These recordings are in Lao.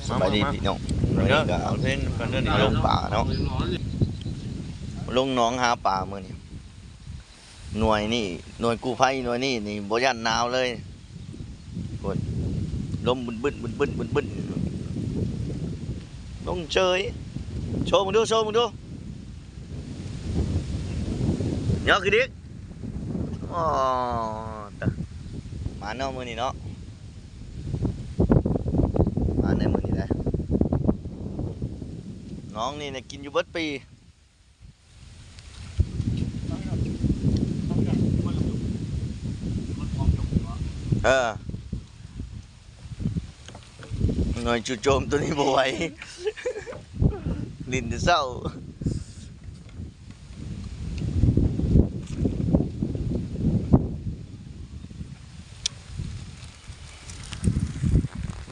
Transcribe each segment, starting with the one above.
ສະບາຍດີພີ່ນ້ອງ ມື້ນີ້ກໍເອົາເພນກັນເດີນີ້ ມາລົງປາເນາະ ລົງໜອງຫາປາມື້ນີ້ ໜ່ວຍນີ້ ໜ່ວຍກູ້ໄພໜ່ວຍນີ້ນີ້ບໍ່ຢ້ານໜາວເລີຍ ໂອ້ຍ ລົມບຶ້ນໆ ບຶ້ນໆ ບຶ້ນໆ ລົງເຊີຍ ໂຊເບິ່ງດູ ໂຊເບິ່ງດູ ຍໍຂຶ້ນອີກ ອໍ ຕະ ມາເນາະມື້ນີ້ເນາະ ມາໃນມື້ນີ້ແຫຼະ ໜອງນີ້ນະກິນຢູ່ເບິດປີ ເອີ ໜ່ວຍຈູ່ໂຈມໂຕນີ້ບໍ່ໄຫວ ຫຼິ້ນແຕ່ເຊົ້າ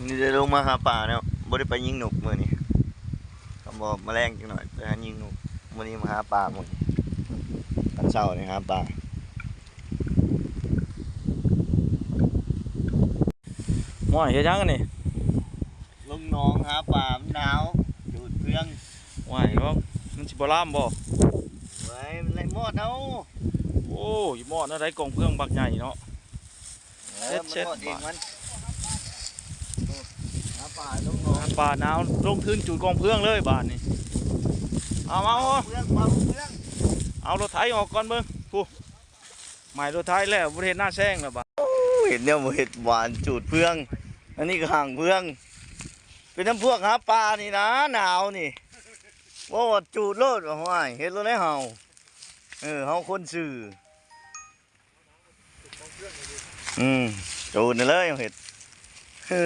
ນີ້ໄດ້ລົງມາຫາປາແລ້ວ ບໍ່ໄດ້ໄປຍິງນົກມື້ນີ້ ຄຳວ່າມາແລງຈັກໜ້ອຍໄປຫາຍິງນົກ ມື້ນີ້ມາຫາປາມື້ນີ້ ຕອນເຊົ້ານີ້ຫາປາ ຫ້ວຍ ເຮັດຫຍັງອັນນີ້? ລົງໜອງຫາປາ ມັນໜາວ ຈູດເຟືອງ ຫ້ວຍ ມັນຊິບໍ່ລາມບໍ່? ເວີຍ ມັນໄລ່ມອດເຮົາ ໂອ້ຍ ມອດແນວໃດ ກອງເຟືອງບັກໃຫຍ່ເນາະ ເອີ ເຊັດໆ ມັນມອດເອງມັນ ຫາປາລົງໜອງ ຫາປາໜາວ ລົງທຶນຈູດກອງເຟືອງເລີຍບາດນີ້ ເອົາ ເອົາ ເອົາ ເຟືອງ ເອົາເຟືອງ ເອົາລົດໄຖອອກກ່ອນເບິ່ງ ຜູ້ ໄໝ້ລົດໄຖແລ້ວ ບໍ່ໄດ້ເຮັດນາແຊງແລ້ວບາດ ໂອ້ ເຮັດແນວບໍ່ເຮັດ ຫວານຈູດເຟືອງ ອັນນີ້ກໍຫາງເຟືອງ ເປັນນຳພວກຫາປານີ້ນາ ໜາວນີ້ ເວົ້າວ່າຈູດໂລດ ວ່າ ຫ້ວຍ ເຮັດໂລດແລ້ວເຮົາ ເອີ ເຮົາຄົນຊື່ ອືມ ໂຈນເລີຍເຮັດ ເອີ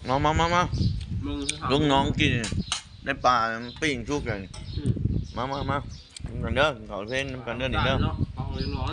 ມາ ມາ ມາ ມາ ເບິ່ງ ລຸງນ້ອງກິນ ໄດ້ປາ ມັນປີ້ງສຸກເລີຍ ອືມ ມາ ມາ ມາ ກິນກັນເດີ ເຂົ້າເພນນຳກັນເດີນີ້ເດີ ເອົາເອົາ